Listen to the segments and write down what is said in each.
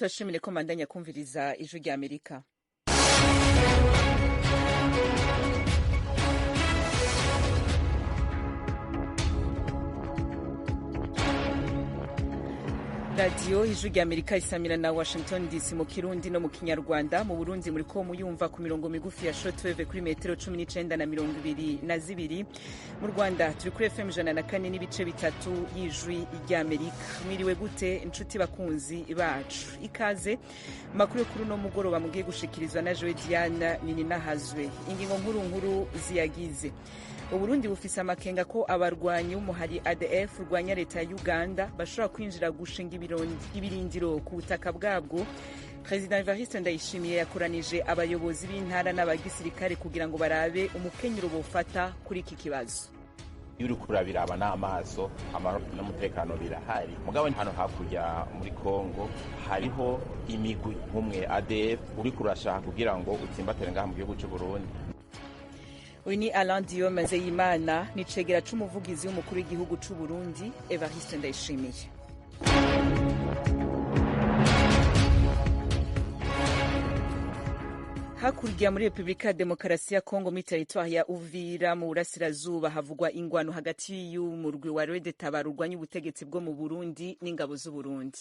Turashimire ko mandanya kumviriza Ijwi rya Amerika. Radiyo Ijwi rya Amerika isamira na Washington DC mu Kirundi no mu Kinyarwanda. Mu Burundi muriko muyumva ku mirongo migufi ya shortwave kuri metero 19 na 22. Mu Rwanda turi kuri FM 104.3 y'Ijwi rya Amerika. Mwiriwe gute inshuti bakunzi bacu? Ikaze makuru kuri no mugoroba mugiye gushikirizwa na Joe Diana Nininahazwe. Ingingo nkuru nkuru ziyagize: Uburundi bufise amakenga ko abarwanyi b'umuhari ADF urwanya leta ya Uganda bashobora kwinjira gushinga ibirindiro ku butaka bwabwo. President Evariste Ndayishimiye yakoranije abayobozi b'intara n'abagisirikare kugira ngo barabe umukenyero bofata kuri iki kibazo. Iyo uriko urabiraba n'amaso, amahoro n'umutekano birahari, mugabo hano hakurya muri Kongo hariho imigwi nk'umwe ADF uriko urashaka kugira ngo utsimbatire ngaha mu gihugu c'u Burundi. Uyu ni Alain Diome Nzeyimana, ni cegera c'umuvugizi w'umukuru w'igihugu c'u Burundi Evariste Ndayishimiye. Hakurya muri Republika ya Demokarasi ya Kongo, muri teritwari ya Uvira mu burasirazuba, havugwa ingwano hagati y'umurwi wa Rede Tabara urwanya ubutegetsi bwo mu Burundi n'ingabo z'u Burundi.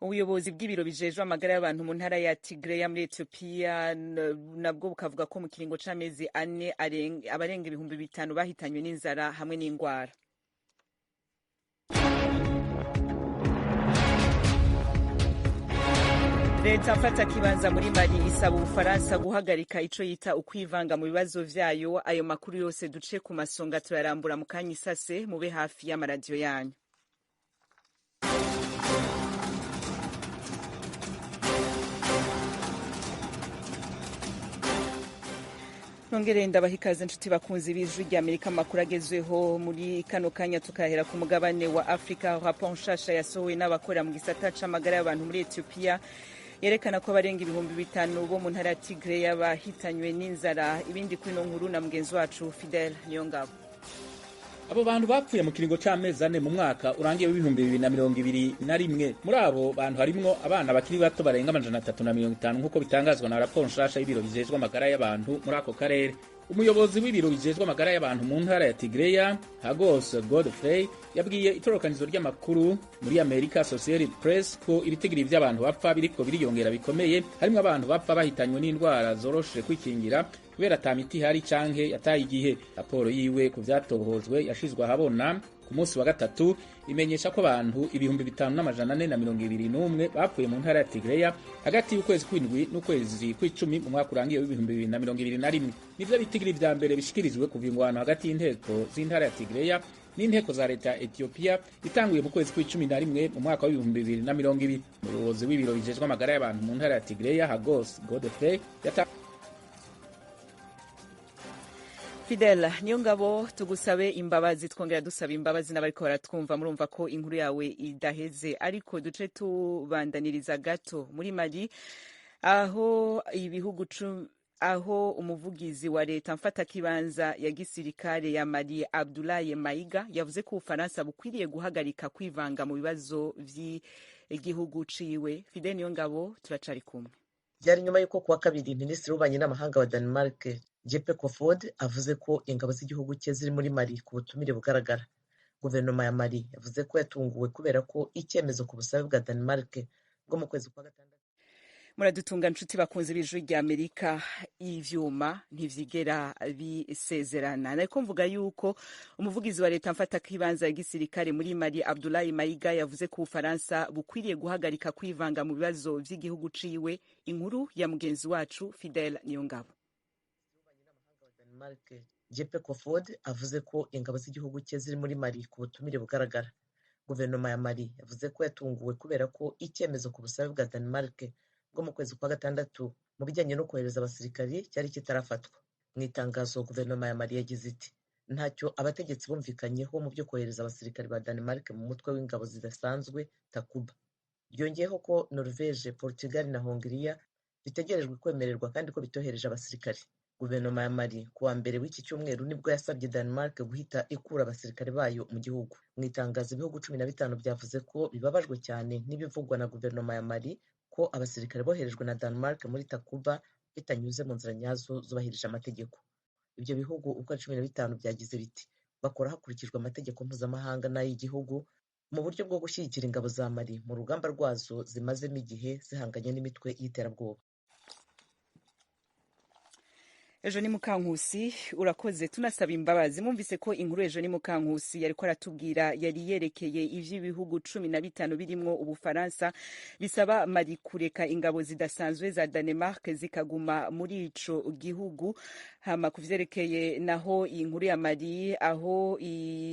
Ubuyobozi bw'ibiro bijejwe amagara y'abantu mu ntara ya Tigray muri Ethiopia nabwo bukavuga ko mu kiringo c'amezi ane abarenga 5,000 bahitanywe n'inzara hamwe n'ingwara. Leta mfata kibanza muri Mali isaba Ubufaransa guhagarika ico yita ukwivanga mu bibazo vyayo. Ayo makuru yose duce ku masonga turarambura mu kanya isase, mube hafi y'amaradiyo yanyu. Nongere ndabaha ikaze inshuti bakunzi b'Ijwi rya Amerika. Amakuru agezweho muri kano kanya tukahera ku mugabane wa Afrika. Rapport nshasha yasohowe n'abakora mu gisata c'amagara y'abantu muri Ethiopia yerekana ko abarenga 5,000 bo mu ntara ya Tigray bahitanywe n'inzara. Ibindi kuri no nkuru na mugenzi wacu Fidel Niyongabo. Abo bantu bapfuye mu kiringo c'amezi ane mu mwaka urangiye w'2021. Muri abo bantu harimwo abana bakiri bato barenga 350, nk'uko bitangazwa na raporo nshasha y'ibiro bijejwe amagara y'abantu muri ako karere. Umuyobozi w'ibiro bijejwe amagara y'abantu mu ntara ya Tigreya, Hagos Godfrey, yabwiye itororokanizo ry'amakuru muri Amerika Associated Press ko ibitigiri vy'abantu bapfa biriko biriyongera bikomeye, harimwo abantu bapfa bahitanywe n'indwara zoroshe kwikingira kubera ata miti ihari canke yataye igihe. Raporo yiwe ku vyatohojwe yashizwe ahabona ku munsi wa gatatu imenyesha ko abantu 5,421 bapfuye mu ntara ya Tigreya hagati y'ukwezi kw'indwi n'ukwezi kw'icumi mu mwaka urangiye w'2021. Nivyo bitigiri vya mbere bishikirijwe kuva ingwano hagati y'inteko z'intara ya Tigreya n'inteko za leta ya Ethiopia itanguye mu kwezi kw'icumi na rimwe mu mwaka w'2020. Umuyobozi w'ibiro bijejwe amagara y'abantu mu ntara ya Tigreya, Hagos Godfrey, Fidel Niyongabo, tugusabe imbabazi, twongera dusaba imbabazi n'abariko baratwumva. Murumva ko inkuru yawe idaheze, ariko duce tubandaniriza gato muri Mali, aho ibihugu aho umuvugizi wa leta mfata kibanza ya gisirikare ya Mali Abdoulaye Maiga yavuze ko Ubufaransa bukwiriye guhagarika kwivanga mu bibazo vy'igihugu ciwe. Fidel Niyongabo, turacari kumwe. Byari nyuma y'uko kuwa kabiri minisitiri w'ububanyi n'amahanga wa Denmark Jeppe Kofod avuze ko ingabo z'igihugu cye ziri muri Mali ku butumire bugaragara. Guverinoma ya Mali yavuze ko yatunguwe kubera ko icyemezo ku busabe bwa Denmark bwo mu kwezi kwa gatandatu. Muradutunga nshuti bakunze b'Ijwi rya Amerika, ivyuma ntivyigera bisezerana. Nariko mvuga yuko umuvugizi wa leta mfata kibanza ya gisirikare muri Mali Abdoulaye Maiga yavuze ko Ubufaransa bukwiriye guhagarika kwivanga mu bibazo vy'igihugu ciwe. Inkuru ya mugenzi wacu Fidel Niyongabo. Denmark Jeppe Kofod avuze ko ingabo z'igihugu cye ziri muri Mali ku butumire bugaragara. Guverinoma ya Mali yavuze ko yatunguwe kubera ko icyemezo ku busabe bwa Denmark bwo mu kwezi kwa gatandatu mu bijyanye no kohereza abasirikari cyari kitarafatwa. Mu itangazo guverinoma ya Mali yagize iti: ntacyo abategetsi bumvikanyeho mu byo kohereza abasirikari ba Denmark mu mutwe w'ingabo zidasanzwe Takuba. Byongeyeho ko Norvège, Portugal na Hongiriya bitegerejwe kwemererwa kandi ko bitohereje abasirikari. Guverinoma ya Mali ku wa mbere w'iki cyumweru nibwo yasabye Denmark guhita ikura abasirikare bayo mu gihugu. Mu itangazo, ibihugu 15 byavuze ko bibabajwe cyane n'ibivugwa na guverinoma ya Mali ko abasirikare boherejwe na Denmark muri Takuba bitanyuze mu nzira nyazo zubahirije amategeko. Ibyo bihugu uko ari 15 byagize biti: "Bakora hakurikijwe amategeko mpuzamahanga n'ay'igihugu mu buryo bwo gushyigikira ingabo za Mali mu rugamba rwazo zimazemo igihe zihanganye n'imitwe y'iterabwoba." Ejo ni Mukankusi, urakoze. Tunasaba imbabazi, mwumvise ko inkuru ejo ni Mukankusi yariko aratubwira yari yerekeye ivy'ibihugu 15 birimwo Ubufaransa bisaba Mali kureka ingabo zidasanzwe za Danemark zikaguma muri ico gihugu. Hama kuvyerekeye naho iyi nkuru ya Mali, aho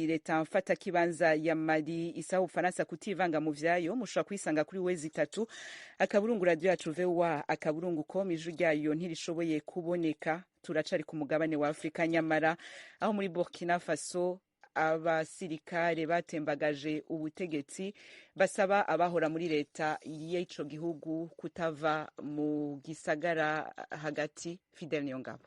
leta mfata kibanza ya Mali isaba Ubufaransa kutivanga mu vyayo, mushobora kuyisanga kuri w3.radioyacu.voa.com. Ijwi ryayo ntirishoboye kuboneka. Turacari ku mugabane wa Afrika nyamara, aho muri Burkina Faso abasirikare batembagaje ubutegetsi basaba abahora muri leta y'ico gihugu kutava mu gisagara hagati. Fidel Niyongabo.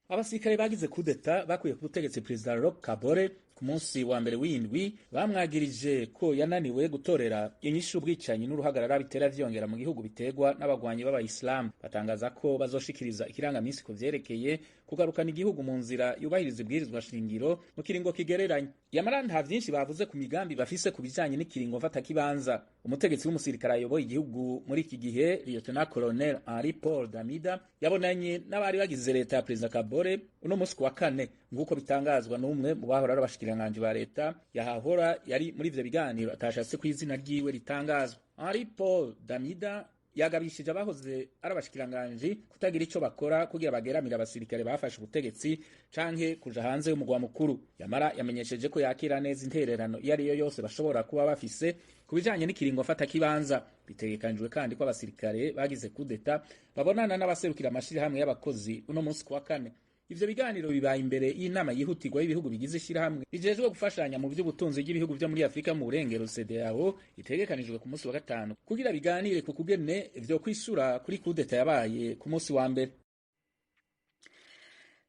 Abasirikare bagize kudeta bakuye ku butegetsi Perezida Roch Kabore ku munsi wa mbere w'indwi, bamwagirije ko yananiwe gutorera inyishu ubwicanyi n'uruhagarara bitera vyongera mu gihugu biterwa n'abagwanyi b'abayisilamu. Batangaza ko bazoshikiriza ikirangaminsi ku vyerekeye kugarukana igihugu mu nzira yubahiriza ibwirizwa shingiro mu kiringo kigereranye. Yamara nta vyinshi bavuze ku migambi bafise ku bijanye n'ikiringo mfatakibanza. Umutegetsi w'umusirikare ayoboye igihugu muri iki gihe, Lieutenant Colonel Henri Paul Damida, yabonanye n'abari bagize leta ya Perezida Kabore uno munsi ku wa kane, nk'uko bitangazwa n'umwe mu bahora ari abashikiranganji ba leta yahahora yari muri ivyo biganiro, atashatse ko izina ryiwe ritangazwa. Henri Paul Damida yagabishije abahoze ari abashikiranganji kutagira ico bakora kugira bageramire abasirikare bafashe ubutegetsi canke kuja hanze y'umugwa mukuru. Yamara yamenyesheje ko yakira neza intererano iyo ariyo yose bashobora kuba bafise ku bijanye n'ikiringo mfatakibanza. Bitegekanijwe kandi ko abasirikare bagize kudeta babonana n'abaserukira amashirahamwe y'abakozi uno munsi ku wa kane. Ivyo biganiro bibaye imbere y'inama yihutirwa y'ibihugu bigize ishirahamwe rijejwe gufashanya mu vy'ubutunzi bw'ibihugu vyo muri Afrika mu burengero, CEDEAO, itegekanijwe ku munsi wa gatanu kugira biganire ku kugene vyo kwishura kuri kudeta yabaye ku munsi wa mbere.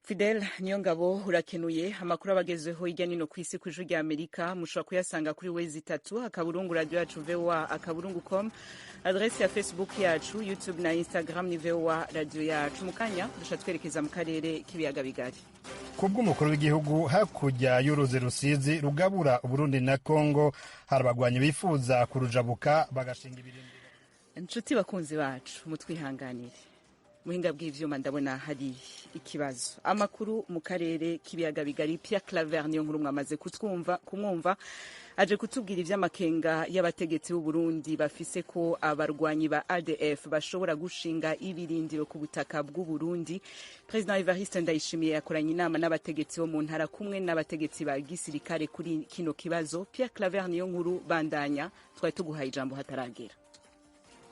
Fidel Niyongabo, urakenuye. Amakuru abagezeho hirya nino ku isi ku Ijwi rya Amerika mushobora kuyasanga kuri w3.radioyacu.voa.com, adresse ya Facebook yacu, YouTube na Instagram ni VOA Radio Yacu. Mu kanya duca twerekeza mu karere k'ibiyaga bigari. Kubw'umukuru w'igihugu, hakurya y'uruzi Rusizi rugabura Uburundi na Kongo hari abagwanyi bifuza kurujabuka bagashinga ibirindiro. Inshuti bakunzi bacu, mutwihanganire, muhinga bw'ivyuma ndabona hari ikibazo. Amakuru mu karere k'ibiyaga bigari, Pierre Claver niyo nkuru mwamaze kutwumva kumwumva, aje kutubwira ivy'amakenga y'abategetsi b'u Burundi bafise ko abarwanyi ba ADF bashobora gushinga ibirindiro ku butaka bw'u Burundi. President Evariste Ndayishimiye yakoranye inama n'abategetsi bo mu ntara kumwe n'abategetsi ba gisirikare kuri kino kibazo. Pierre Claver niyo nkuru, bandanya, twari tuguhaye ijambo hataragera.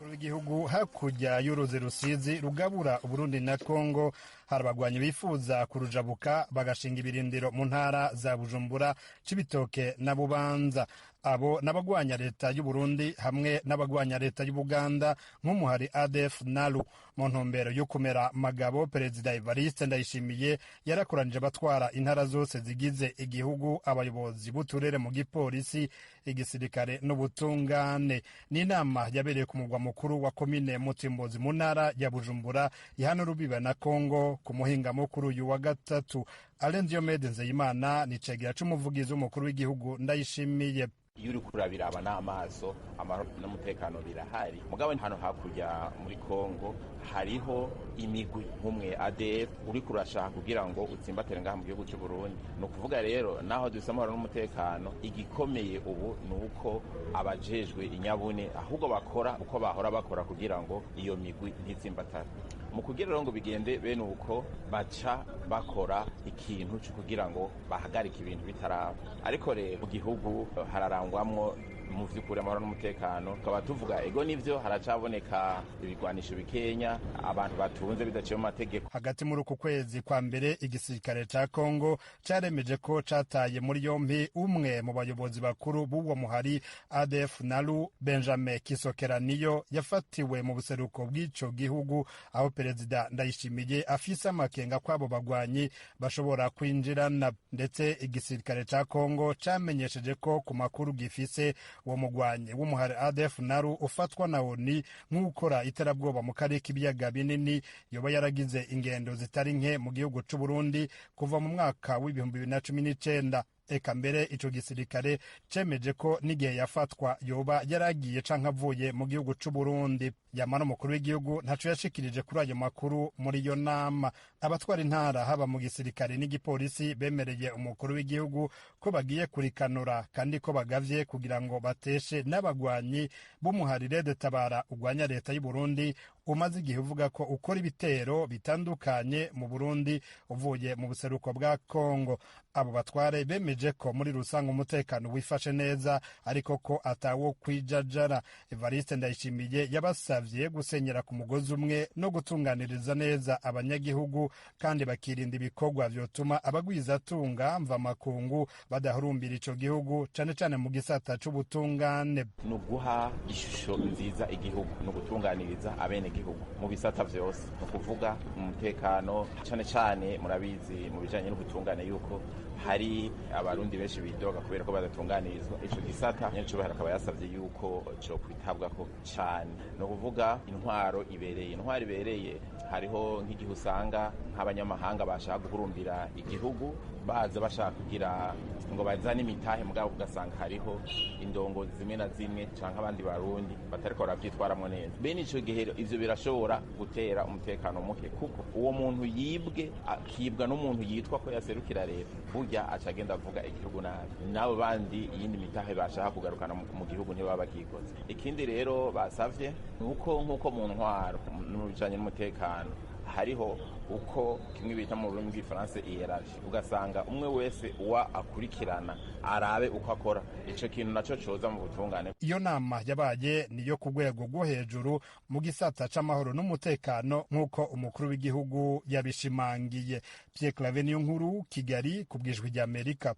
Umukuru w'igihugu, hakurya y'uruzi Rusizi rugabura Uburundi na Kongo hari abagwanyi bifuza kurujabuka bagashinga ibirindiro mu ntara za Bujumbura, Cibitoke na Bubanza. Abo n'abagwanya leta y'Uburundi hamwe n'abagwanya leta y'Ubuganda nk'umuhari ADF NALU. Mu ntumbero yo kumera magabo, Perezida Evariste Ndayishimiye yarakoranije abatwara intara zose zigize igihugu, abayobozi b'uturere mu gipolisi, igisirikare n'ubutungane. Ni inama yabereye ku mugwa mukuru wa komine Mutimbuzi mu ntara ya Bujumbura ihana urubibe na Kongo ku muhingamo kuri uyu wa gatatu. Alain Diomede Nzeyimana ni icegera c'umuvugizi w'umukuru w'igihugu Ndayishimiye. Iyo uri kurabiraba n'amaso, amahoro n'umutekano birahari. Mugabo hano hakurya muri Kongo hariho imigwi nk'umwe ADF uri kurashaka kugira ngo utsimbatire ngaha mu gihugu cy'u Burundi. Ni ukuvuga rero, naho dufise amahoro n'umutekano, igikomeye ubu ni uko abajejwe inyabune ahubwo bakora uko bahora bakora kugira ngo iyo migwi ntitsimbatare. Mu kugira rero ngo bigende bene uko, baca bakora ikintu cyo kugira ngo bahagarike ibintu bitaraba. Ariko rero mu gihugu hararangwamwo Mu vy'ukuri amahoro n'umutekano tukaba tuvuga ego nivyo, haracaboneka ibigwanisho bikenya abantu batunze bidaciye mu mategeko. Hagati muri uku kwezi kwa mbere, igisirikare ca Kongo caremeje ko cataye muri yompi umwe mu bayobozi bakuru b'uwo muhari ADF Nalu, Benjamin Kisokeraniyo, yafatiwe mu buseruko bw'ico gihugu, aho Perezida Ndayishimiye afise amakenga kw'abo bagwanyi bashobora kwinjirana. Ndetse igisirikare ca Kongo camenyesheje ko ku makuru gifise, uwo mugwanyi w'umuhari ADF Nalu ufatwa na ONU nk'ukora iterabwoba mu karere k'ibiyaga binini yoba yaragize ingendo zitari nke mu gihugu c'u Burundi kuva mu mwaka w'2019. Eka mbere ico gisirikare cemeje ko n'igihe yafatwa yoba yaragiye canke avuye mu gihugu c'u Burundi. Yamara umukuru w'igihugu ntaco yashikirije kuri ayo makuru muri iyo nama. Abatwara intara, haba mu gisirikare n'igipolisi, bemereye umukuru w'igihugu ko bagiye kurikanura kandi ko bagavye kugira ngo bateshe n'abagwanyi b'umuhari RED Tabara ugwanya leta y'u Burundi, umaze igihe uvuga ko ukora ibitero bitandukanye mu Burundi uvuye mu buseruko bwa Kongo. Abo batware bemeje ko muri rusange umutekano wifashe neza, ariko ko atawo kwijajara. Evariste Ndayishimiye yabasavye gusenyera ku mugozi umwe no gutunganiriza neza abanyagihugu, kandi bakirinda ibikorwa vyotuma abagwizatunga mvamakungu badahurumbira ico gihugu, cane cane mu gisata c'ubutungane. Ni uguha ishusho nziza igihugu, ni ugutunganiriza abenegihugu mu bisata vyose, ni ukuvuga umutekano cane cane. Murabizi mu bijanye n'ubutungane yuko hari abarundi benshi bidoga kubera ko badatunganirizwa. Ico gisata nyencubahiro akaba yasavye yuko co kwitabwako cane. Ni ukuvuga intwaro ibereye. Intwaro ibereye, hariho nk'igihe usanga nk'abanyamahanga bashaka guhurumbira igihugu, baza bashaka kugira ngo bazane imitahe, mugabo ugasanga hariho indongozi zimwe na zimwe canke abandi barundi batariko baravyitwaramwo neza. Bene ico gihe ivyo birashobora gutera umutekano muke, kuko uwo muntu yibwe akibwa n'umuntu yitwa ko yaserukira leta, burya aca agenda avuga igihugu nabi, n'abo bandi iyindi mitahe bashaka kugarukana mu gihugu ntibaba bakikoze. Ikindi rero basavye ni uko nk'uko mu ntwaro mu bijanye n'umutekano hariho uko kimwe bita mu rurimi rw'igifaransa hiérarchie, ugasanga umwe wese uwa akurikirana arabe uko akora, ico kintu naco coza mu butungane. Iyo nama yabaye niyo ku rwego rwo hejuru mu gisata c'amahoro n'umutekano, nk'uko umukuru w'igihugu yabishimangiye. Pierre Claver Niyonkuru, Kigali, ku bw'Ijwi ry'Amerika.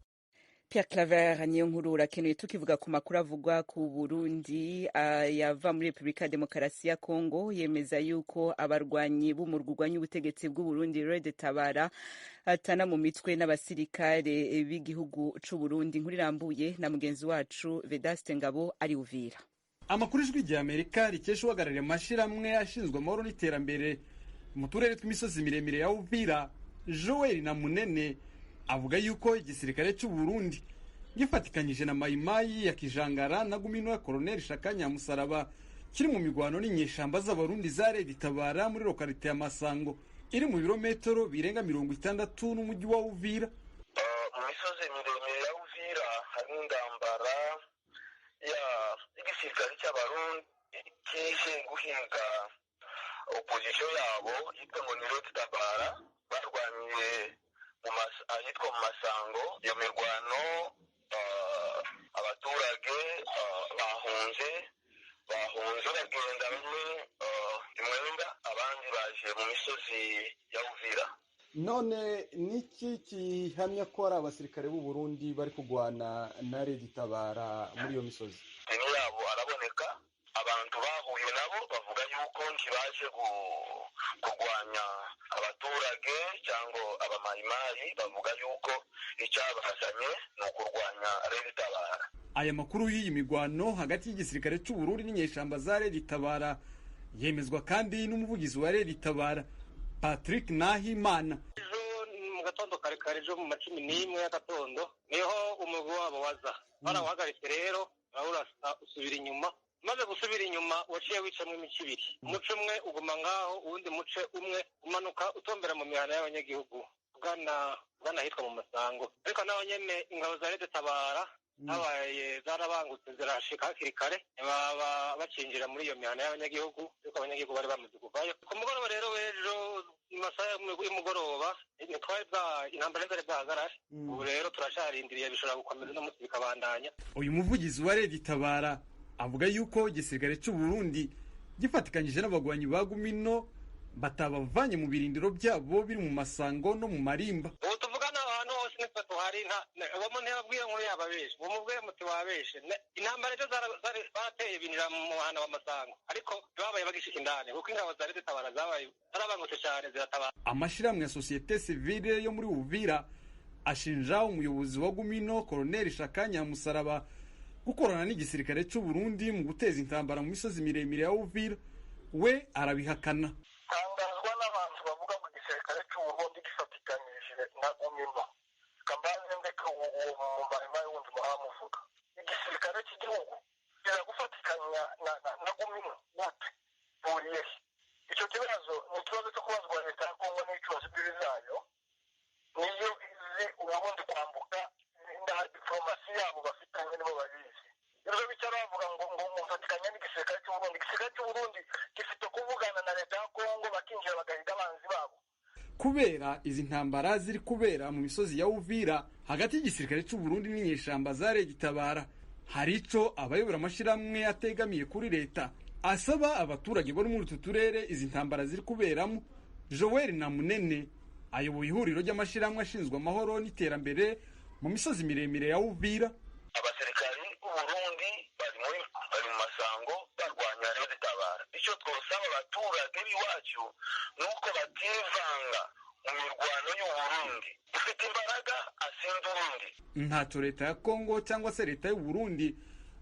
Pierre Claver niyo nkuru, urakenuye. Tukivuga ku makuru avugwa ku Burundi, yava muri Republika Demokarasi ya Kongo yemeza yuko abarwanyi b'umurwi urwanya ubutegetsi bw'u Burundi Red Tabara atana mu mitwe n'abasirikare b'igihugu c'u Burundi. Inkuru irambuye na mugenzi wacu Vedaste Ngabo ari Uvira. Amakuru Ijwi rya Amerika rikesha uhagarariye amashyirahamwe ashinzwe amahoro n'iterambere mu turere tw'imisozi miremire ya Uvira, Joel na Munene, avuga yuko igisirikare cy'u Burundi gifatikanyije na Mayimayi ya Kijangara na Gumino ya Colonel Shaka Nyamusaraba kiri mu mirwano n'inyeshamba z'abarundi za Red Tabara muri lokalite ya Masango iri mu birometero birenga 60 n'umujyi wa Uvira. Mu misozi miremire ya Uvira harimo indambara ya igisirikare cy'abarundi kije guhinga opposition yabo yitwa ngo ni Red Tabara, barwaniye ahitwa mu Masango. Iyo mirwano abaturage bahunze bagenda, bamwe imwenda, abandi baje mu misozi ya Uvira. None niki gihamya ko ari abasirikare b'u Burundi bari kugwana na Red Tabara muri iyo misozi? Deni yabo araboneka, abantu bahuye nabo bavuga yuko ntibaje kurwanya abaturage cyangwa abamayimayi, bavuga yuko icyabazanye ni ukurwanya Red Tabara. Aya makuru y'iyi migwano hagati y'igisirikare cy'u Burundi n'inyeshamba za Red Tabara yemezwa kandi n'umuvugizi wa Red Tabara, Patrick Nahimana. Ejo mu gatondo kare kare, ejo mu ma 11 y'agatondo, niho umugwi wabo waza barawuhagaritse. Rero barawurasa usubira inyuma. Maze gusubira inyuma waciye wicamwo imice ibiri: umuce umwe uguma ngaho, uwundi muce umwe umanuka utombera mu mihana y'abanyagihugu ugana ahitwa mu Masango. Ariko naho nyene ingabo za Red Tabara Habaye zarabangutse zirashika hakiri kare, baba bacinjira muri iyo mihana y'abanyagihugu, ariko abanyagihugu bari bamaze kuvayo. Ku mugoroba rero w'ejo, mu masaha y'umugoroba, ntitwari bwa intambara ntizari bwahagarare. Ubu rero turacarindiriye, bishobora gukomeza uno munsi bikabandanya. Uyu muvugizi wa Redi Tabara avuga yuko igisirikare cy'u Burundi gifatikanyije n'abagwanyi ba Gumino batabavanye mu birindiro byabo biri mu Masango no mu Marimba. Ubu tuvugana ahantu hose nitwe tuhari, uwo muntu yababwiye nkuru yababeshe, uwo mubwire muti wabeshe. Intambara ejo barateye binjira mu muhanda wa Masango, ariko babaye bagishika indani kuko ingabo zari zitabara zabaye zarabangutse cyane ziratabara. Amashirahamwe ya societe civile yo muri Uvira ashinja umuyobozi wa Gumino Colonel Shakanya Musaraba gukorana n'igisirikare cy'u Burundi mu guteza intambara mu misozi miremire ya Uvira. We arabihakana. Tangazwa n'abantu bavuga ngo igisirikare cy'u Burundi gifatikanyije na Gumino. Kambaze ndeka uwo mumahema wundi muhamuvuga. Igisirikare cy'igihugu kiragufatikanya na Gumino gute? Buriye he? Icyo kibazo ni ikibazo cyo kubazwa leta ya Kongo n'icubazo imbibi zayo. Niyo izi Uburundi kwambuka na diplomasi yabo bafitanye nibo babizi. Ibyo bicara bavuga ngo mufatikanya n'igisirikare cy'u Burundi. Igisirikare cy'u Burundi gifite kuvugana na leta ya Kongo bakinjira bagahiga abanzi babo. Kubera izi ntambara ziri kubera mu misozi ya Uvira hagati y'igisirikare cy'u Burundi n'inyeshamba za Regitabara, hari ico abayobora amashirahamwe ategamiye kuri leta asaba abaturage bo muri utu turere izi ntambara ziri kuberamo. Joel Namunene ayoboye ihuriro ry'amashirahamwe ashinzwe amahoro n'iterambere mu misozi miremire ya Uvira. Abasirikari b'u Burundi bari mu Masango barwanya Regitabara. Icyo twosaba abaturage b'iwacu nuko bativanga mu mirwano y'u Burundi. Ufite imbaraga asinda urundi. Ntacyo leta ya Kongo cyangwa se leta y'u Burundi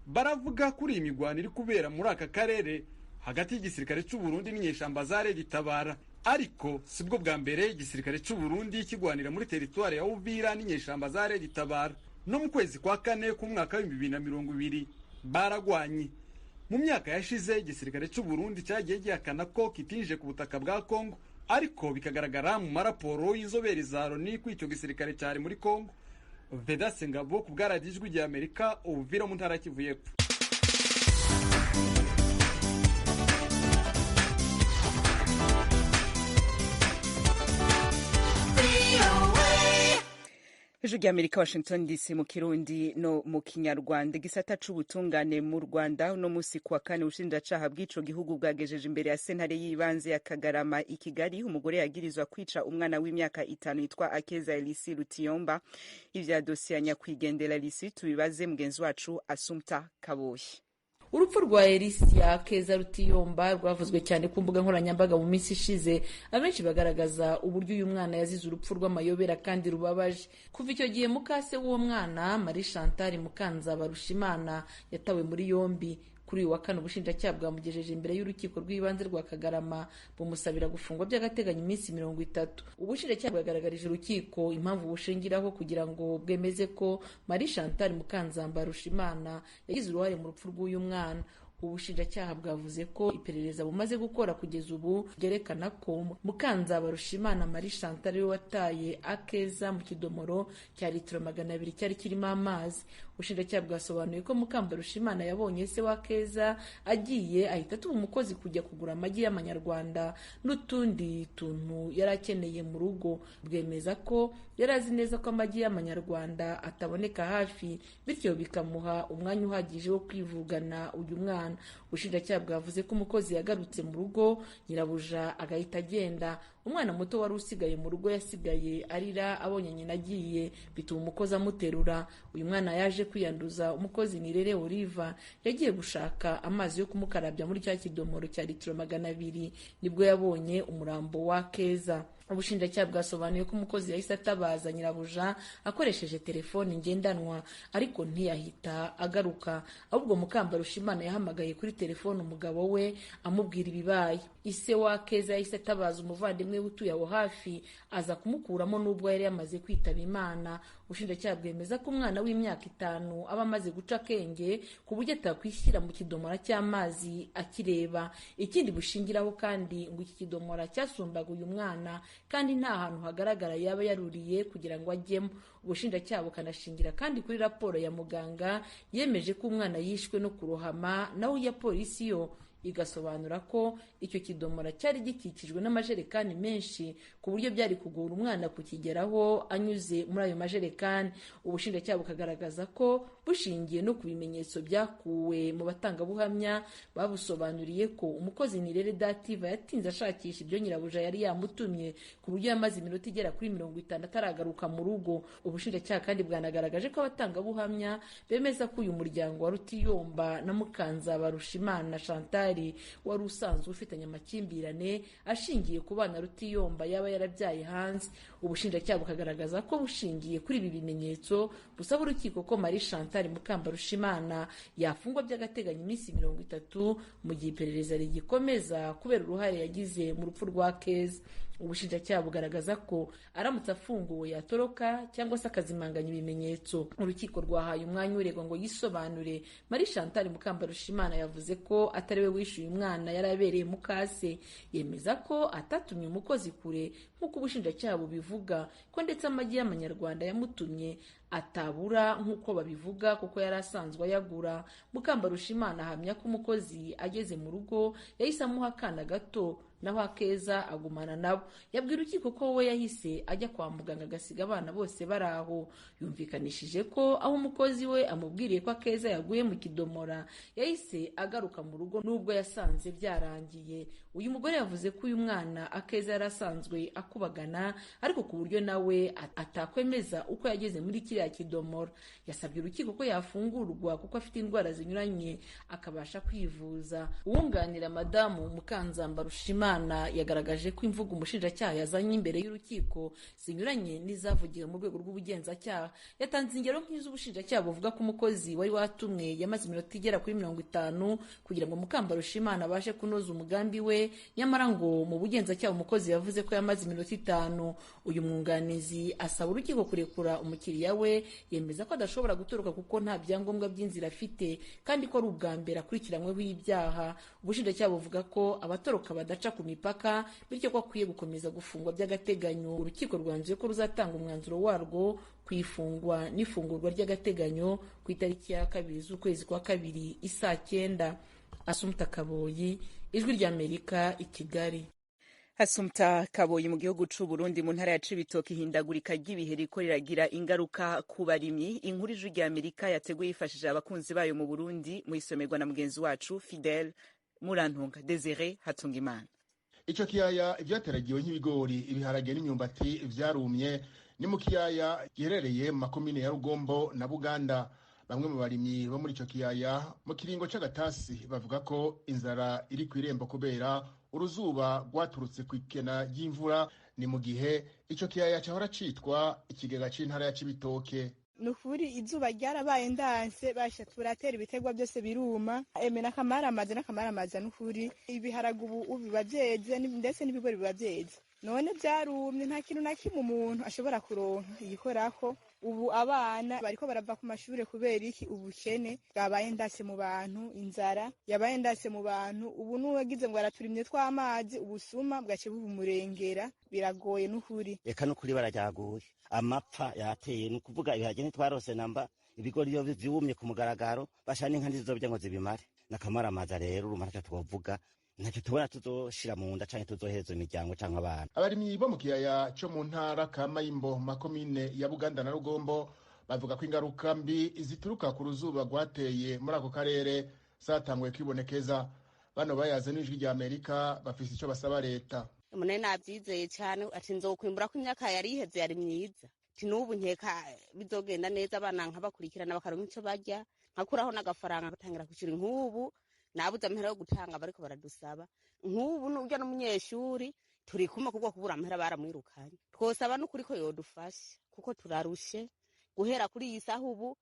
baravuga kuri iyi mirwano iri kubera muri aka karere hagati y'igisirikare cy'u Burundi n'inyeshamba za Regitabara. Ariko sibwo bwa mbere igisirikare cy'u Burundi kigwanira muri teritwari ya Uvira n'inyeshamba za Regitabara. No mu kwezi kwa kane k'umwaka wa 2020 baragwanye. Mu myaka yashize igisirikare cy'u Burundi cyagiye gihakana ko kitinje ku butaka bwa Kongo, ariko bikagaragara mu maraporo y'inzobere za Loni ko icyo gisirikare cyari muri Kongo. Vedaste Ngabo ku bwa Radiyo Ijwi rya Amerika, Uvira mu ntara ya Kivu y'Epfo. Ijwi rya Amerika, Washington DC, mu Kirundi no mu Kinyarwanda. Igisata c'ubutungane mu Rwanda uno musi kuwa kane, ubushinjacaha bw'ico gihugu bwagejeje imbere ya sentare y'ibanze ya Kagarama i Kigali umugore yagirizwa kwica umwana w'imyaka 5 yitwa Akeza Elisi Rutiyomba. Ivya dosiye ya nyakwigendera Elisi tubibaze mugenzi wacu Assumpta Kaboyi. Urupfu rwa Elisia Keza Rutiyomba rwavuzwe cyane ku mbuga nkoranyambaga mu minsi ishize, abenshi bagaragaza uburyo uyu mwana yazize urupfu rw'amayobera kandi rubabaje. Kuva icyo gihe mukase w'uwo mwana Marie Chantal Mukanzabarushimana yatawe muri yombi. Kuri uyu wa kane ubushinjacyaha bwamugejeje imbere y'urukiko rw'ibanze rwa Kagarama bumusabira gufungwa by'agateganyo iminsi 30. Ubushinjacyaha bwagaragarije urukiko impamvu bushingiraho kugira ngo bwemeze ko Marie Chantal Mukanzambarushimana yagize uruhare mu rupfu rw'uyu mwana. Ubushinjacyaha bwavuze ko iperereza bumaze gukora kugeza ubu ryerekana ko Mukanzabarushimana Marie Chantal we wataye Akeza mu kidomoro cya litiro 200 cyari kirimo amazi. Ubushinjacyaha bwasobanuye ko Mukambarushimana yabonye se wa Akeza agiye ahita atuma umukozi kujya kugura amagi y'amanyarwanda n'utundi tuntu yari akeneye mu rugo. Bwemeza ko yari azi neza ko amagi y'amanyarwanda ataboneka hafi, bityo bikamuha umwanya uhagije wo kwivugana uyu mwana. Ubushinjacyaha bwavuze ko umukozi yagarutse mu rugo nyirabuja agahita agenda. Umwana muto wari usigaye mu rugo yasigaye arira abonye nyina agiye, bituma umukozi amuterura. Uyu mwana yaje kwiyanduza umukozi Nirere Oliva yagiye gushaka amazi yo kumukarabya muri cya kidomoro cya litiro 200, nibwo yabonye umurambo wa Keza. Ubushinjacyaha bwasobanuye ko umukozi yahise atabaza nyirabuja akoresheje telefoni ngendanwa, ariko ntiyahita agaruka, ahubwo Mukambarushimana yahamagaye kuri telefoni umugabo we amubwira ibibaye. Ise wa Keza yahise atabaza umuvandimwe n'umuvandimwe we utuye aho hafi aza kumukuramo n'ubwo yari yamaze kwitaba Imana. Ubushinjacyaha bwemeza ko umwana w'imyaka 5 aba amaze guca akenge ku buryo atakwishyira mu kidomora cy'amazi akireba. Ikindi bushingiraho kandi ngo iki kidomora cyasumbaga uyu mwana kandi nta hantu hagaragara yaba yaruriye kugira ngo ajyemo. Ubushinjacyaha bukanashingira kandi kuri raporo ya muganga yemeje ko umwana yishwe no kurohama, naho iya polisi yo igasobanura ko icyo kidomora cyari gikikijwe n'amajerekani menshi ku buryo byari kugora umwana kukigeraho anyuze muri ayo majerekani. Ubushinjacyaha bukagaragaza ko bushingiye no ku bimenyetso byakuwe mu batangabuhamya babusobanuriye ko umukozi Nirere Dativa yatinze ashakisha ibyo nyirabuja yari yamutumye ku buryo yamaze iminota igera kuri 50 ataragaruka mu rugo. Ubushinjacyaha kandi bwanagaragaje ko abatangabuhamya bemeza ko uyu muryango wa Rutiyomba na Mukanzabarushimana Chantal wari usanzwe ufitanye amakimbirane ashingiye ku bana Rutiyomba yaba yarabyaye hanze. Ubushinjacyaha bukagaragaza ko bushingiye kuri ibi bimenyetso busaba urukiko ko Marie Chantal Mukambarushimana yafungwa by'agateganyo iminsi 30 mu gihe iperereza rigikomeza kubera uruhare yagize mu rupfu rwa Keza. Ubushinjacyaha bugaragaza ko aramutse afunguwe yatoroka cyangwa se akazimanganya ibimenyetso. Urukiko rwahaye umwanya uregwa ngo yisobanure. Marie Chantal Mukambarushimana yavuze ko atari we wishyuye umwana yari abereye mukase, yemeza ko atatumye umukozi kure nk'uko ubushinjacyaha bubivuga, ko ndetse amagi y'amanyarwanda yamutumye atabura nk'uko babivuga kuko yari asanzwe ayagura. Mukambarushimana ahamya ko umukozi ageze mu rugo yahise amuha akana gato naho Akeza agumana nabo. Yabwira urukiko ko we yahise ajya kwa muganga agasiga abana bose bari aho. Yumvikanishije ko aho umukozi we amubwiriye ko Akeza yaguye mu kidomora yahise agaruka mu rugo nubwo yasanze byarangiye. Uyu mugore yavuze ko uyu mwana Akeza yari asanzwe akubagana ariko ku buryo nawe atakwemeza uko yageze muri kiriya kidomora. Yasabye urukiko ko yafungurwa kuko afite indwara zinyuranye akabasha kwivuza. Uwunganira madamu Mukanzambarushimana yagaragaje ko imvugo umushinjacyaha yazanye imbere y'urukiko zinyuranye n'izavugiwe mu rwego rw'ubugenzacyaha. Yatanze ingero nk'iz'ubushinjacyaha buvuga ko umukozi wari watumwe yamaze iminota igera kuri 50 kugira ngo Mukambarushimana abashe kunoza umugambi we, nyamara ngo mu bugenzacyaha umukozi yavuze ko yamaze iminota 5. Uyu mwunganizi asaba urukiko kurekura umukiriya we, yemeza ko adashobora gutoroka kuko nta byangombwa by'inzira afite kandi ko ari ubwa mbere akurikiranyweho ibyaha. Ubushinjacyaha buvuga ko abatoroka badaca ku mipaka, bityo ko akwiye gukomeza gufungwa by'agateganyo. Urukiko rwanzuye ko ruzatanga umwanzuro warwo ku ifungwa n'ifungurwa ry'agateganyo ku itariki ya 2 z'ukwezi kwa 2 isaa 9. Asumta Kaboyi, Ijwi ry'Amerika, i Kigali. Asumta Kaboyi. Mu gihugu c'u Burundi mu ntara ya Cibitoke ihindagurika ry'ibihe riko riragira ingaruka ku barimyi. Inkuru Ijwi ry'Amerika yateguye yifashishije abakunzi bayo mu Burundi, muyisomerwa na mugenzi wacu Fidel Murantunga Desire Hatungimana. Ico kiyaya ivyateragiwe nk'ibigori, ibiharage n'imyumbati vyarumye. Ni mu kiyaya giherereye mu makomine ya Rugombo na Buganda. Bamwe mu barimyi bo muri ico kiyaya mu kiringo c'agatasi bavuga ko inzara iri kw'irembo kubera uruzuba rwaturutse kw'ikena ry'imvura. Ni mu gihe ico kiyaya cahora citwa ikigega c'intara ya Cibitoke. Nukuri izuba ryarabaye ndanse, basha turatera ibiterwa byose biruma, eme n'akamaramaza n'akamaramaza. Nukuri ibiharage ubu biba byeze ndetse n'ibigori biba byeze, none byarumye, nta kintu na kimwe umuntu ashobora kuronka igikorako. Ubu abana bariko barava ku mashure kubera iki? Ubukene bwabaye ndase mu bantu, inzara yabaye ndase mu bantu. Ubu n'uwagize ngo araturimye tw'amazi, ubusuma bwace bubumurengera, biragoye n'ukuri. Eka n'ukuri bararyaguye, amapfa yateye, ni ukuvuga ibiharage ntitwarose namba, ibigori iyo vyumye ku mugaragaro, basha n'inka ntizizobya ngo zibimare. N'akamaramaza rero, urumva ntacyo twovuga, ntacyo tubona tuzoshira mu nda canke tuzohereza imiryango canke abana. Abarimyi bo mu kiyaya co mu ntara ka Mayimbo mu makomine ya Buganda na Rugombo bavuga ko ingaruka mbi zituruka ku ruzuba rwateye muri ako karere zatanguye kwibonekeza. Bano bayaze n'Ijwi rya Amerika bafise ico basaba leta. Munene navyizeye cane, ati nzokwimbura ko imyaka yari iheze yari myiza, ati n'ubu nkeka bizogenda neza, abana nkabakurikirana bakaronka ico barya, nkakuraho n'agafaranga batangira kwishura. Nk'ubu nabuze amahera yo gutanga, bariko baradusaba. Nk'ubu n'urya n'umunyeshuri turi kumwe, kubwo kubura amahera baramwirukanye. Twosaba n'ukuri ko yodufasha kuko turarushe. Guhera kuri iyi saha ubu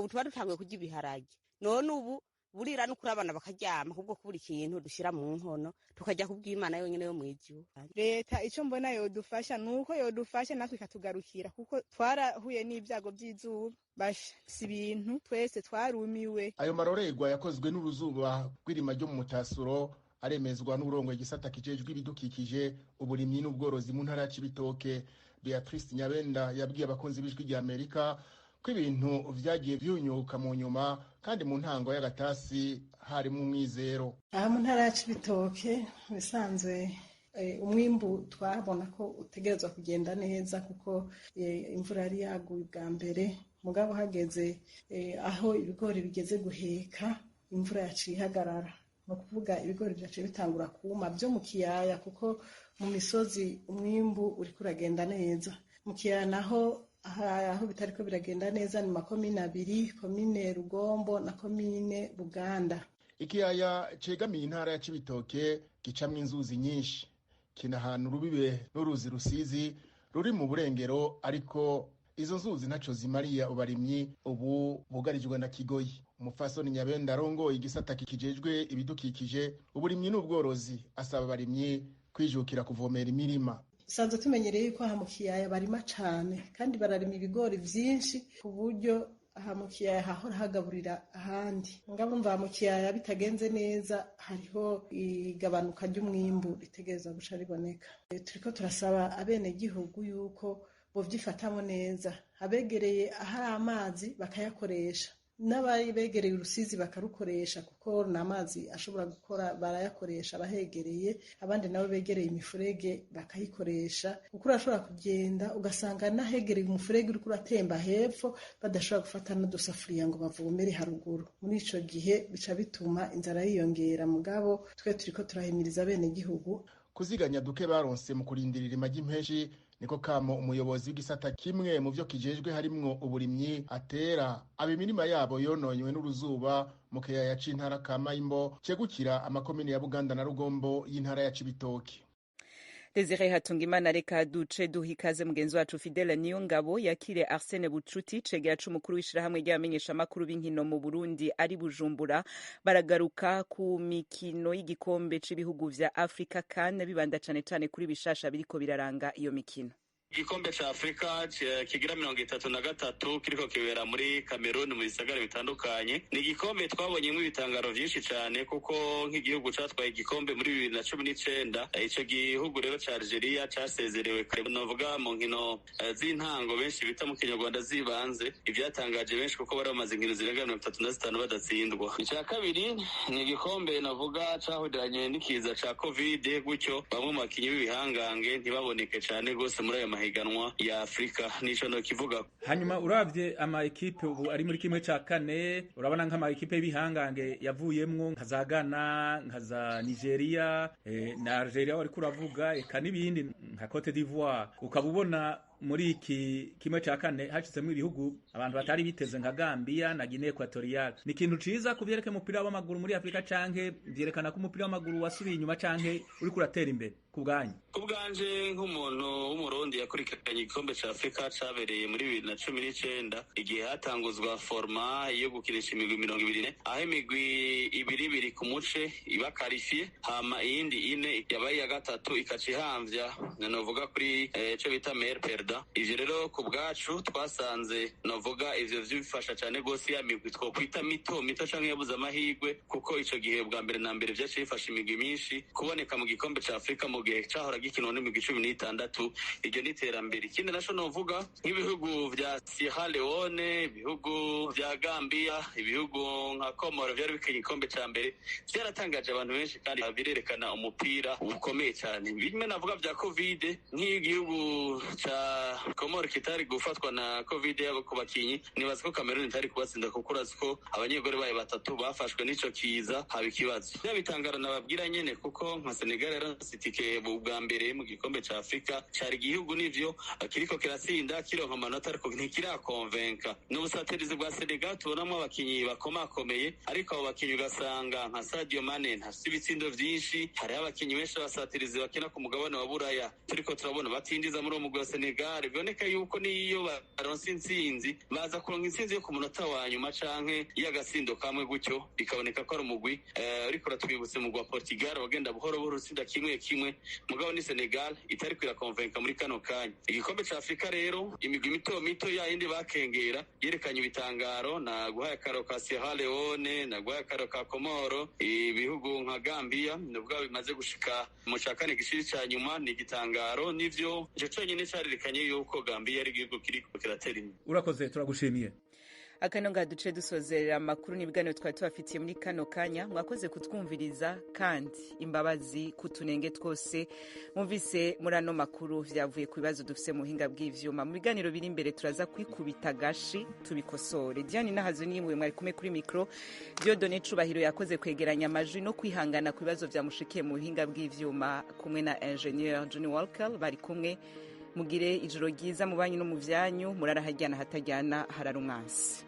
tuba dutanguye kurya ibiharage, none ubu Burira no kurabana bakaryama kubwo kubura ikintu dushira mu nkono, tukajya kubw'Imana yonyene yo mwijuru. Leta ico mbona yodufasha nuko yodufasha natwe ikatugarukira, kuko twarahuye n'ibyago by'izuba, basha si ibintu twese twarumiwe. Ayo marorerwa yakozwe n'uruzuba rw'irima ryo mu mutasuro aremezwa n'uburongo igisata kijejwe ibidukikije, uburimyi n'ubworozi mu ntara ya Cibitoke. Beatrice Nyabenda yabwiye abakunzi b'Ijwi rya Amerika ko ibintu vyagiye vyunyuka mu nyuma, kandi mu ntango y'agatasi harimo umwizero. Aha mu ntara ya Cibitoke bisanzwe umwimbu twabona ko utegerezwa kugenda neza, kuko imvura yari yaguye bwa mbere, mugabo hageze aho ibigori bigeze guheka imvura yaciye ihagarara. Ni ukuvuga ibigori byaciye bitangura kuma byo mu kiyaya, kuko mu misozi umwimbu uriko uragenda neza. Mu kiyaya naho aho bitariko biragenda neza ni makomine abiri, komine Rugombo na komine Buganda. Ikiyaya cegamiye intara ya Cibitoke gicamwo inzuzi nyinshi, kina ahantu rubibe n'uruzi Rusizi ruri mu burengero, ariko izo nzuzi ntaco zimariye abarimyi ubu bugarijwe na kigoyi. Umupfasoni Nyabenda arongoye igisata kijejwe ibidukikije, uburimyi n'ubworozi asaba abarimyi kwijukira kuvomera imirima. Dusanzwe tumenyereye yuko aha mu kiyaya barima cane, kandi bararima ibigori vyinshi ku buryo aha mu kiyaya hahora hagaburira ahandi. Mugabo mva mu kiyaya bitagenze neza, hariho igabanuka ry'umwimbu ritegerezwa guca riboneka. Turiko turasaba abenegihugu yuko bovyifatamo neza, abegereye ahari amazi bakayakoresha, n'ababegereye urusizi bakarukoresha, kuko n'amazi ashobora gukora barayakoresha abahegereye, abandi nabo begereye imifurege bakayikoresha, kuko urashobora kugenda ugasanga n'ahegereye umufurege uriko uratemba hepfo badashobora gufata n'udusafuriya ngo bavomere haruguru. Muri ico gihe bica bituma inzara yiyongera, mugabo twe turiko turahimiriza abenegihugu kuziganya duke baronse mu kurindirira irima ry'impeshi. Niko kamo umuyobozi w'igisata kimwe mu vyo kijejwe harimwo uburimyi atera abimirima yabo yononywe n'uruzuba mu kiyaya c'intara ka Mayimbo cegukira amakomine ya Buganda na Rugombo y'intara ya Cibitoke. Desire Hatungimana, reka duce duha ikaze mugenzi wacu Fidele Niyongabo yakire Arsene Bucuti, cegera c'umukuru w'ishirahamwe ry'abamenyeshamakuru b'inkino mu Burundi ari Bujumbura. Baragaruka ku mikino y'igikombe c'ibihugu vya Africa CAN, bibanda cane cane kuri bishasha biriko biraranga iyo mikino. Igikombe ca Afrika kigira 33 kiriko kibera muri Cameroon mu bisagara bitandukanye. Ni igikombe twabonyemo ibitangaro vyinshi cane, kuko nk'igihugu catwaye igikombe muri 2019, ico gihugu rero ca Algeria casezerewe kare, novuga mu nkino z'intango benshi bita mu Kinyarwanda zibanze, ivyatangaje benshi kuko bari bamaze inkino zirenga 35 badatsindwa. Ica kabiri ni igikombe navuga cahuriranye n'ikiza ca Covid, gutyo bamwe mu bakinyi b'ibihangange ntibaboneke cane gose muri ayo mahiganwa ya Afrika, nico no kivuga. Hanyuma uravye ama ekipe ubu ari muri kimwe ca kane, urabona nk'ama ekipe y'ibihangange yavuyemwo nka za Ghana, nka za Nigeria, na Algeria wariko uravuga, eka n'ibindi nka Cote d'Ivoire, ukaba ubona muri iki kimwe ca kane hashizemwo ibihugu abantu batari biteze nka Gambia na Guinea Equatorial. Ni ikintu ciza kuvyereka umupira w'amaguru muri Afrika, canke vyerekana ko umupira w'amaguru wasubiye inyuma canke uriko uratera imbere ku bwanyu? Ku bwanje nk'umuntu w'umurundi yakurikiranye igikombe ca Afrika cabereye muri 2019, igihe hatanguzwa forma yo gukinisha imigwi 24, aho imigwi ibiri ibiri ku muce iba karifiye, hama iyindi ine yabaye iya gatatu ikaca ihamvya, novuga kuri ico bita meilleur perdant. Ivyo rero ku bwacu twasanze novuga ivyo vyifasha cane gose ya migwi twokwita mito mito canke yabuze amahirwe, kuko ico gihe bwa mbere na mbere vyaciye bifasha imigwi myinshi kuboneka mu gikombe ca Afrika mu gihe cahora gikinwa n'imigwi 16. Iryo ni iterambere. Ikindi naco novuga nk'ibihugu vya Sierra Leone, ibihugu vya Gambia, ibihugu nka Komoro vyari bikinye igikombe ca mbere, vyaratangaje abantu benshi kandi birerekana umupira ukomeye cane. Bimwe navuga vya Covid, nk'igihugu ca Komoro kitari gufatwa na Covid yabo ku bakinyi, nibaza ko Cameroon itari kubatsinda, kuko urazi ko abanyegore bayo batatu bafashwe n'ico kiza haba ikibazo. Vya bitangaro nababwira nyene, kuko nka Senegal yaronse itike bwa mbere mu gikombe ca Afrika, cari igihugu nivyo kiriko kiratsinda kironka amanota, ariko ntikirakonvenka. N'ubusatirizi bwa Senegal tubonamwo abakinyi bakomakomeye, ariko abo bakinyi ugasanga nka Sadio Mane ntafise ibitsindo vyinshi. Hariho abakinyi benshi b'abasatirizi bakina ku mugabane wa Buraya turiko turabona batinjiza muri uwo mugwi wa Senegal. Senegal biboneka yuko niyo baronse intsinzi, baza kuronka intsinzi yo ku munota wa nyuma canke y'agasindo kamwe gutyo, bikaboneka ko ari umugwi uriko uratwibutsa umugwi wa Portugal wagenda buhoro buhoro utsinda kimwe kimwe. Mugabo ni Senegal itariko irakonvenka muri kano kanya. Igikombe ca Afrika rero, imigwi mito mito yayindi bakengera yerekanye ibitangaro, na guhaye akaro ka Sierra Leone, na guhaye akaro ka Komoro, ibihugu nka Gambia nubwo bimaze gushika mu ca kane gishiri ca nyuma, ni igitangaro. Nivyo, ico conyene carerekanye yuko Gambia ari igihugu kiriko kiratera imbere. Urakoze, turagushimiye. Akano ngaha duce dusozerera amakuru n'ibiganiro twari tubafitiye muri kano kanya. Mwakoze kutwumviriza, kandi imbabazi kutunenge twose mwumvise muri ano makuru, vyavuye ku bibazo dufise mu buhinga bw'ivyuma. Mu biganiro biri imbere turaza kwikubita agashi tubikosore. Diane Nahazo nimwe mwari kumwe kuri mikro. Dieudonné Cubahiro yakoze kwegeranya amajwi no kwihangana ku bibazo vyamushikiye mu buhinga bw'ivyuma, kumwe na ingénieur Johnny Walker bari kumwe. Mugire ijoro ryiza mu banyu no mu vyanyu. Murara haryana, hatajyana harara umwansi.